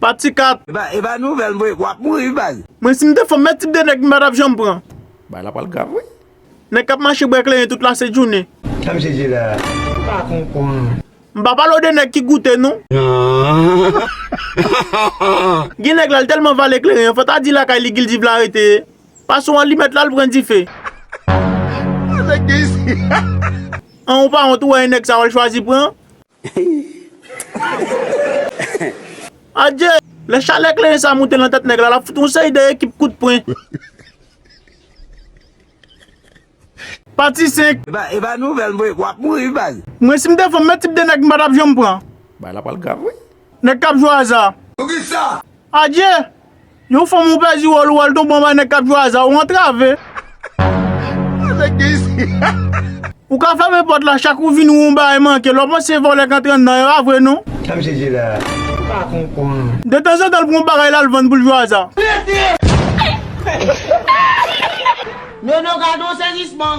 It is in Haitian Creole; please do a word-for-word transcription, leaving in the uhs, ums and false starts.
Pati kat. E pa, e pa nouvèl, mwen, w ap mouri, wi, baz. Mwen, si m te fanm, men tip de nèg m pa t ap janm pran. Bagay la pral grav, wi. Nèg k ap mache bwè kleren tout lasent jounen. Sa misye di la? M pa konprann. M pa pale w de nèg ki goute, non. Ah. Gen nèg la, l tèlman vale kleren an, fò ta di lakay li Gildiv la rete. Pase w alimèt la, l pran dife. Nèg gen isi. An, ou pa wont, ou wè nèg sa w al chwazi pran? Adje! Lè chalè kleren sa moute nan tèt nèg la, l ap fout yon seri de ekip kout pwen. Pati senk. E pa, e pa nouvèl, mwen, w ap mouri, wi, baz. Mwen, si m te fanm, men tip de nèg m pa t ap janm pran. Bagay la pral grav, wi. Nèg k ap jwe aza. Poukisa? Adje! Yon fanm ou pèdi wòl ou al tonbe anba nèg k ap jwe aza, ou antrave. Nèg gen isi. Ou ka fèmen pòt la, chak ou vini ou yon bagay manke, lè w panse vòlè k antre anndan, e pa vre non. Sa misye di la? M pa konprann. Detanzantan l pran yon bagay l al vann pou l jwe aza. Nono, gade yon sezisman.